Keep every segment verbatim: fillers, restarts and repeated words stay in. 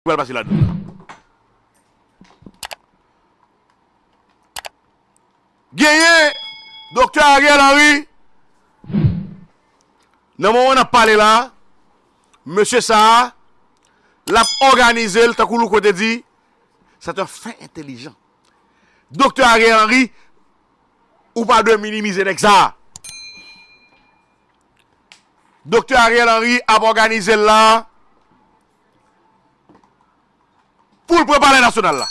pral pase ladan l la. Genyen Doktè Ariel Henry, nan moman n ap pale la, mesye sa a, l ap òganize l, tankou Louko te di, c'est un fin intelligent. Doktè Ariel Henry, ou pa dwe minimize nèg sa a. Doktè Ariel Henry ap òganize l la pou l pran Palè Nasyonal la.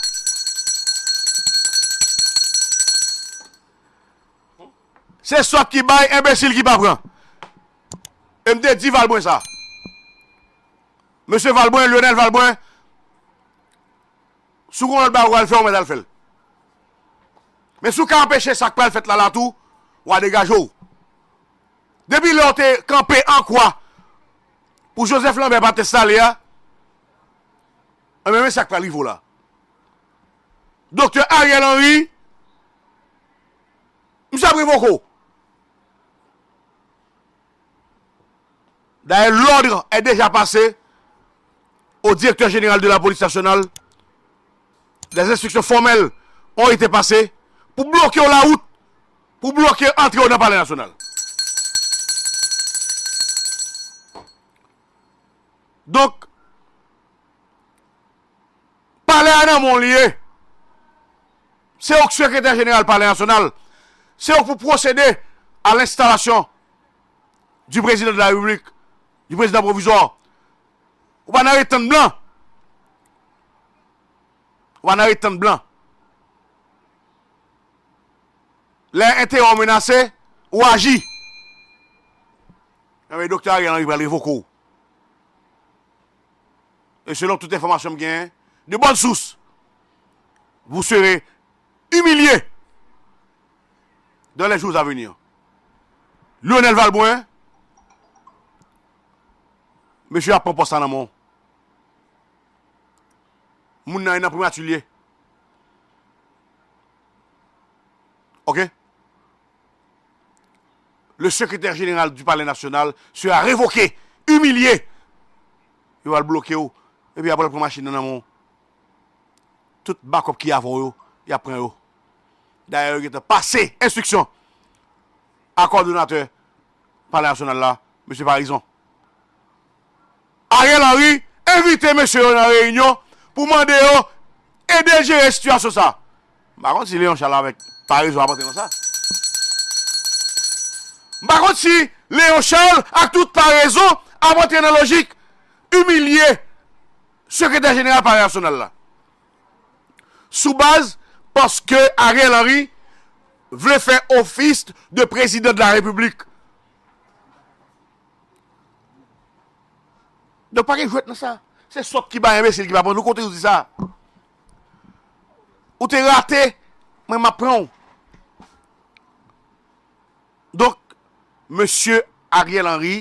Se sòt ki bay, enbesil ki pa pran. E m te di Valbrun sa. Mesye Valbrun, Lionel Valbrun, si w gen yon lòt bagay w al fè, w mèt al fè l. Men si w ka anpeche sa k pral fèt la la tou, w a degaje w. Depi lè w te kanpe an kwa pou Joseph Lambert pa t enstale a, enben men sa k pral rive w la. Doktè Ariel Henry, misye ap revoke w. D'ailleurs, l'ordre est déjà passé au directeur général de la police nationale. Des instructions formelles ont été passées pou bloke w la wout, pou bloke antre w nan Palè Nasyonal. Donk, palè a nan men w li ye. Se ou k sekretè jeneral Palè Nasyonal. Se ou k pou pwosede à l'installation du président de la République, du président provisoire. Ou pa nan ret tann blan. Ou pa nan ret tann blan. Lè enterè w menase, ou aji. Enben, Doktè Ariel Henry pral revoke w. Et selon toute information m genyen, de bonnes sources, vous serez humilié dans les jours à venir. Lionel Valbrun, mesye ap pran pòs la nan men w. Moun nan e nan primati l ye. Oke? Le secrétaire général du Palais National sera révoqué, humilié. Yo al bloke w. Epi apre l pran machin nan nan men w. Tout bakòp ki avè w yo, y ap pran yo. Dayè, yo gentan pase enstriksyon a kòdonatè Palè Nasyonal la, mesye Parizon. Ariel Henry envite mesye yo nan reyinyon pou mande yo ede jere sitiyasyon sa. M pa konn si Léon Charles avèk Parizon ap antre nan sa. M pa konn si Léon Charles ak tout Parizon ap antre nan lojik imilye sekretè jeneral Palè Nasyonal la. Sou baz paske Ariel Henry vle fè ofis de prezidan de la repiblik. Donk, pa gen jwèt nan sa. Se sòt ki bay enbesil ki pa pran. Nou kote ou di sa? Ou te rate, mwen m ap pran w. Donk, mesye Ariel Henry,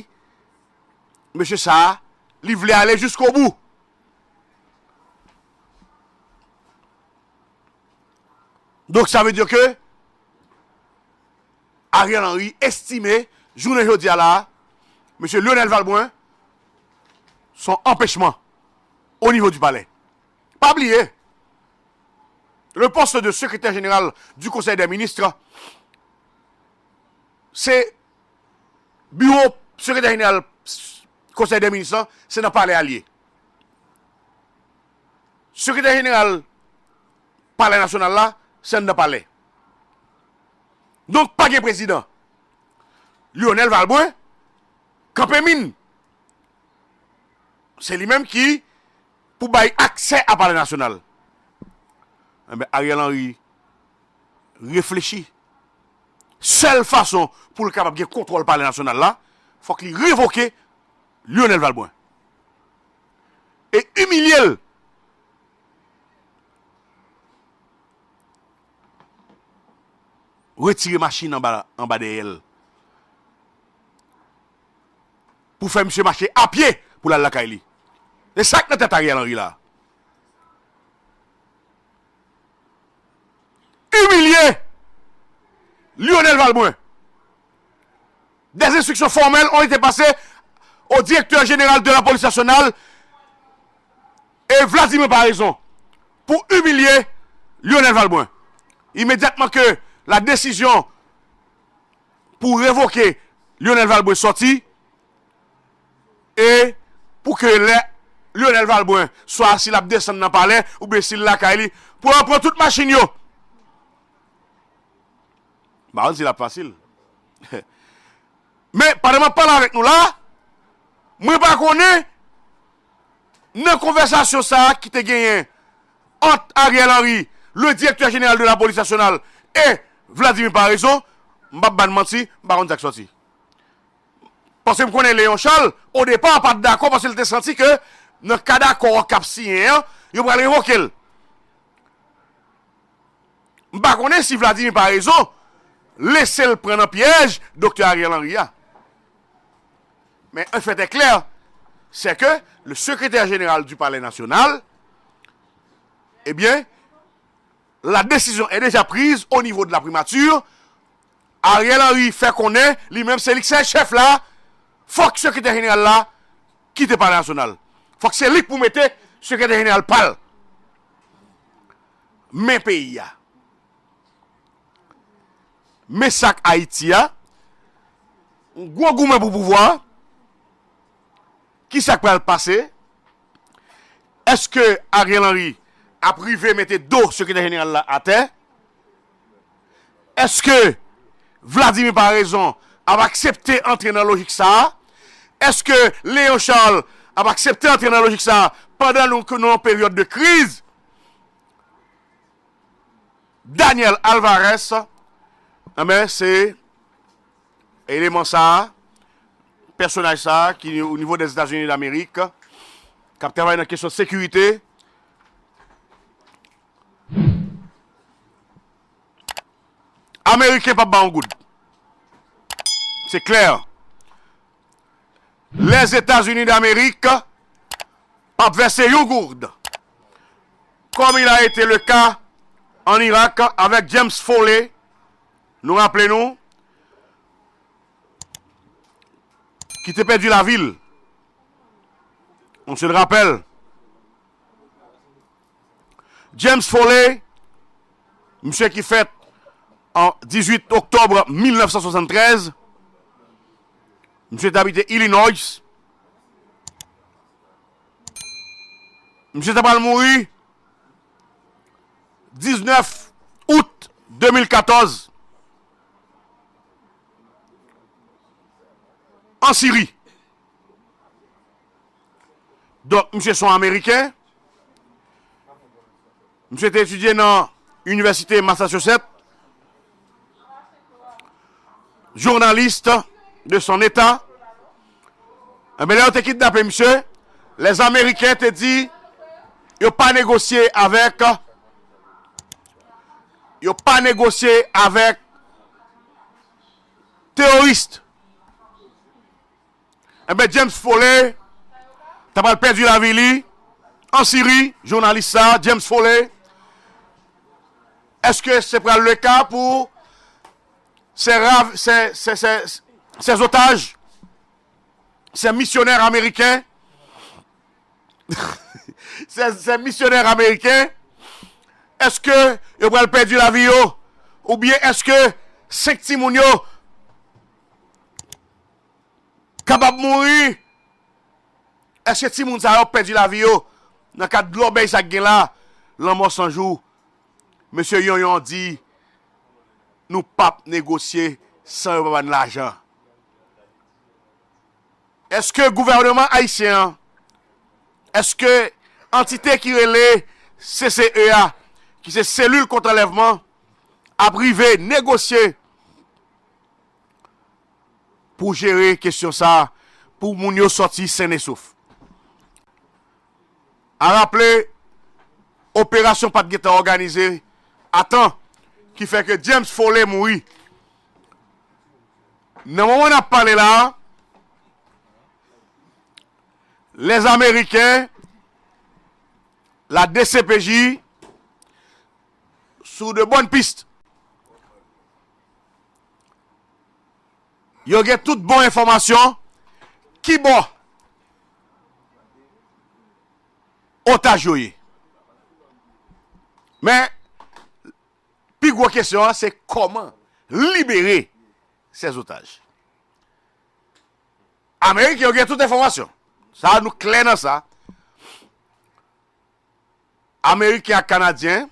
mesye sa a, li vle ale jiskobou. Donk, sa vle di ke Ariel Henry estime, jounen jodi a la a, mesye Lionel Valbrun, se yon anpechman o nivo di palè. Pa bliye, le poste de secrétaire général du Conseil des ministres, se biwo sekretè jeneral Konsèy dè Minis lan, se nan palè a l ye. Sekretè jeneral Palè Nasyonal la, se anndan palè. Donk, pa gen prezidan. Lionel Valbrun kanpe min. Se li menm ki pou bay aksè a Palè Nasyonal. Enben, Ariel Henry reflechi. Sèl fason pou l kapab gen kontwòl Palè Nasyonal la, fòk li revoke Lionel Valbrun. E imilye l. Retire machin anba, anba dèyè l. Pou fè misye mache a pye pou l al lakay li. Se sa k nan tèt Ariel Henry la. Imilye Lionel Valbrun. Des instructions formelles ont été passées au directeur général de la police nationale e Vladimir Paraison pou imilye Lionel Valbrun. Imedyatman ke la desizyon pou revoke Lionel Valbrun sòti, e pou ke lè Lionel Valbrun, swa si l ap desann nan palè, oubyen si l lakay li, pou yo pran tout machin yo. M pa konn si l ap fasil. Men, pandan m ap pale avèk nou la, mwen pa konnen nan konvèsasyon sa a ki te genyen ant Ariel Henry, le directeur général de la police nationale, e Vladimir Paraison, m p ap ba n manti, m pa konn sa k sòti. Paske m konnen Léon Charles, o depa, pa t dakò paske l te santi ke nan kad akò k ap siyen an, yo pral revoke l. M pa konnen si Vladimir Paraison lese l pran nan pyèj Doktè Ariel Henry a. Mais un fait est clair, c'est que le secrétaire général du Palais National, eh bien, la décision est déjà prise au niveau de la primature. Ariel Henry fè konnen li menm se li k se chèf la, fòk sekretè jeneral la kite Palè Nasyonal. Fòk se li k pou mete sekretè jeneral pa l. Men peyi a. Men sa k Ayiti a. Gwo goumen pou pouvwa. Kisa k pral pase? Èske Ariel Henry ap rive mete do sekretè jeneral la atè? Èske Vladimir Paraison ap aksepte antre nan lojik sa a? Èske Léon Charles ap aksepte antre nan lojik sa a pandan nou, ke nou nan peryòd de kriz? Daniel Alvarez, enben, se eleman sa a, pèsonaj sa a ki o nivo Dèzetazini Damerik, k ap travay nan kesyon sekirite. Ameriken p ap ba yon goud. Se klè. Lèzetazini Damerik p ap vèse yon goud, comme il a été le cas en Irak avec James Foley, nou raple nou, ki te pèdi lavi l. On se le rappelle. James Foley, misye ki fèt an dizuit oktòb mil nèf san swasanntrèz, misye te abite Illinois. Misye ta pral mouri diznèf out de mil katòz an Siri. Donk, misye se yon Ameriken. Misye te etidye nan Inivèsite Massachusetts. Journaliste de son état. Enben, lè yo te kidnape misye, lèzameriken te di yo pa negosye avèk, yo pa negosye avèk teworis. Enben, James Foley ta pral pèdi lavi li an Siri, jounalis sa, James Foley. Èske se pral le ka pou ces, ces, ces, ces, ces otages, ces missionnaires américains, ces, ces missionnaires américains, èske yo pral pèdi lavi yo? Oubyen èske senk timoun yo kapab mouri? Èske timoun sa yo pèdi lavi yo nan kad lòbèy sa k gen la? Lanmò san jou. Mesye Yonyon di, nou p ap negosye san yo pa ba n lajan. Èske gouvèneman ayisyen an, èske antite ki rele C C E a, ki se Selil Kont Anlèvman, ap rive negosye pou jere kesyon sa a, pou moun yo sòti sennesouf? A raple, operasyon pa t gentan òganize a tan, ki fè ke James Foley mouri. Nan moman n ap pale la a, lèzameriken, la D C P J, sou de bòn pis. Yo gen tout bon enfòmasyon kibò otaj yo ye. Men, pi gwo kesyon an, se kòman libere ces otages. Ameriken yo gen tout enfòmasyon. Sa, nou klè nan sa. Ameriken ak Kanadyen,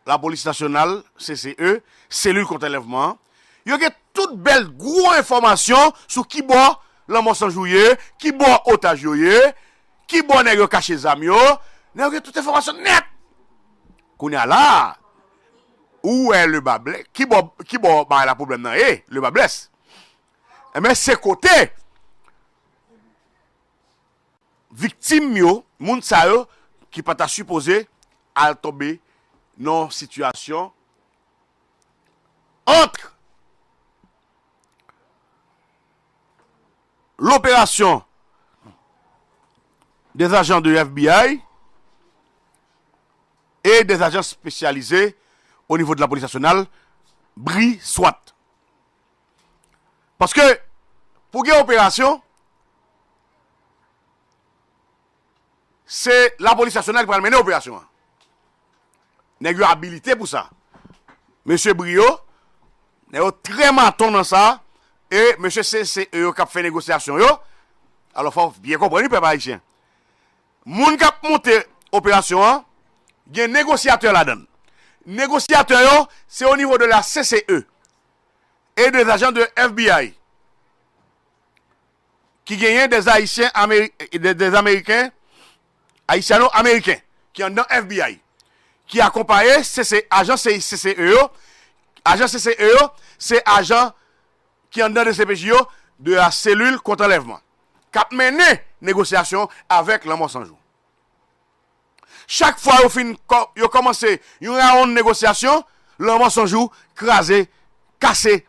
Lapolis Nasyonal, C C E, Selil Kont Anlèvman an, yo gen tout bèl gwo enfòmasyon sou ki bò Lanmò San Jou ye, ki bò otaj yo ye, ki bò nèg yo kache zam yo. Nèg yo gen tout enfòmasyon nèt. Kounye a la, ou wè le bas blè-, ki bò, ki bò bagay la pwoblèm nan ye, le bas blesse. Enben, se kote viktim yo, moun sa yo, ki pa ta sipoze al tonbe nan yon sitiyasyon ant l'opération des agents de F B I et des agents spécialisés au niveau de la police nationale, bri swat. Paske, pou gen operasyon, se lapolis nasyonal ki pral mennen operasyon an. Nèg yo abilite pou sa. Mesye Brio, nèg yo trè maton nan sa, e mesye C C E yo k ap fè negosyasyon yo. Alò, fò w byen konprann, wi, pèp ayisyen. Moun k ap monte operasyon an, gen negosyatè ladan l. Negosyatè yo, se o nivo de la C C E et des agents de F B I, ki genyen des Ayisyen Ameri-, des, des Américains, Haïtiano-Américains, ki anndan F B I, ki akonpaye C C, ajan C C E yo. Ajan C C E yo, se ajan ki anndan D C P J yo, de la cellule contre enlèvement, k ap mennen negosyasyon avèk Lanmò San Jou. Chak fwa yo fin kò-, yo kòmanse yon rawonn negosyasyon, Lanmò San Jou kraze, kase,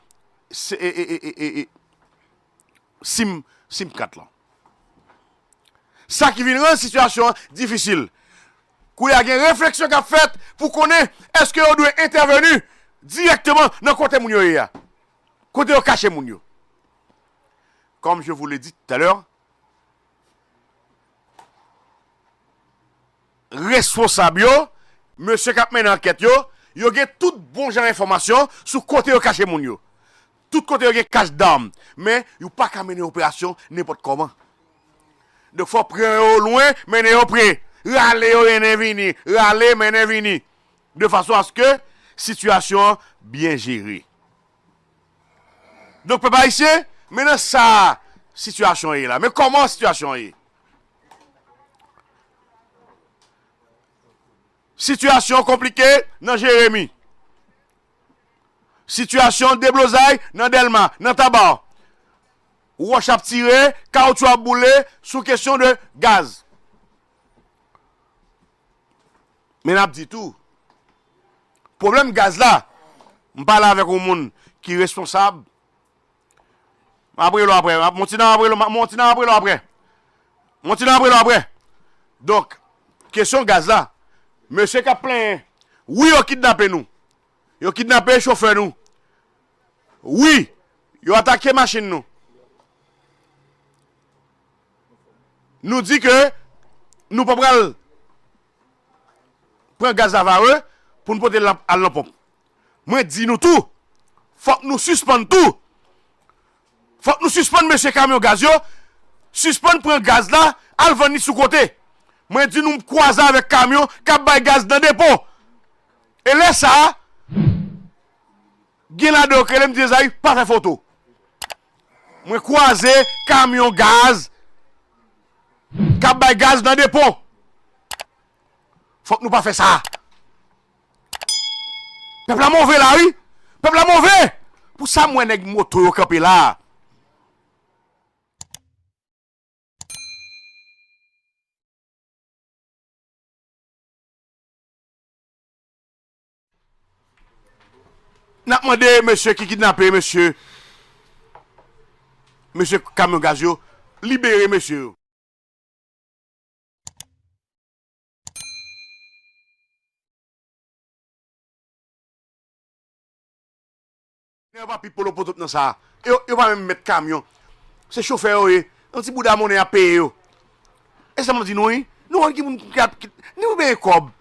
se, e, e, e, e, e, e, sim, sim kat lan. Sa ki vin rann sitiyasyon an difisil. Kounye a gen refleksyon k ap fèt pou konnen èske yo dwe entèveni dirèkteman nan kote moun yo ye a. Kote yo kache moun yo. Comme je vous l'ai dit tout à l'heure, responsab yo, mesye k ap mennen ankèt yo, yo gen tout bon jan enfòmasyon sou kote yo kache moun yo. Tout kote yo gen kach dam. Men, yo pa ka mennen operasyon nenpòt kòman. Donk, fò pran yo lwen, mennen yo pre. Rale yo, mennen vini. Rale, mennen vini. De fason a se ke sitiyasyon an byen jere. Donk, pèp ayisyen, men nan sa sitiyasyon an ye la. Men kòman sitiyasyon an ye? Sitiyasyon konplike nan Jeremi. Sitiyasyon deblozay nan Dèlma, nan Taba. Wòch ap tire, kawotchou ap boule sou kesyon de gaz. Men n ap di tou, pwoblèm gaz la, m pale avèk yon moun ki responsab. M ap rele w apre. M ap, Monti nan ap rele w, m ap, Monti nan ap rele w apre. Monti nan ap rele w apre. Donk, kesyon gaz la, mesye k ap plenyen, wi, yo kidnape nou. Yo kidnape chofè nou. Wi, yo atake machin nou. Nou di ke nou pa pral pran gaz la vare pou n pote l al nan ponp. Mwen di nou tou, fòk nou sispann tou. Fòk nou sispann mesye kamyon gaz yo, sispann pran gaz la, al vann li sou kote. Mwen di nou, m kwaze avèk kamyon k ap bay gaz nan depo. E lè sa a, gen ladan yo k rele m, di Ezayi, pa fè foto. Mwen kwaze kamyon gaz k ap bay gaz nan depo. Fòk nou pa fè sa. Pèp la move la, wi. Pèp la move. Pou sa m wè nèg moto yo kanpe la. N ap mande mesye ki kidnape mesye, mesye kamyon gaz yo, libere mesye yo. Nèg yo pa pi polo potop nan sa. Yo, yo pa menm mèt kamyon. Se chofè yo ye. Yon ti bouda monnen ap peye yo. E sa m ap di nou, wi. konn ki moun ki ap kid-, ni ou benyen kòb.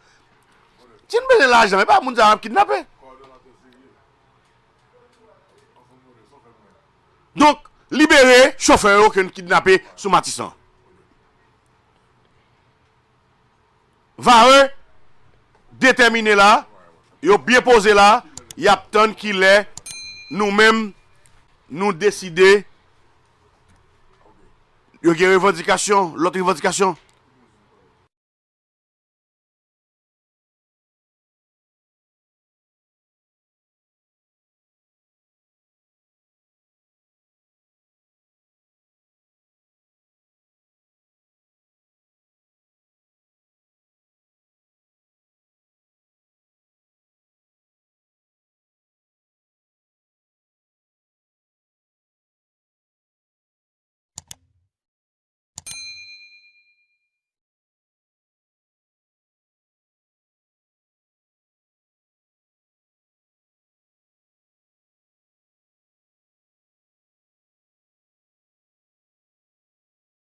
Si nou bezwen lajan, e pa moun sa ap kidnape. Donk, libere chofè yo ke n kidnape sou Matisan. Vare detèmine la, yo byen poze la, y ap tann kilè nou menm nou deside. Yo gen revandikasyon, lòt revandikasyon.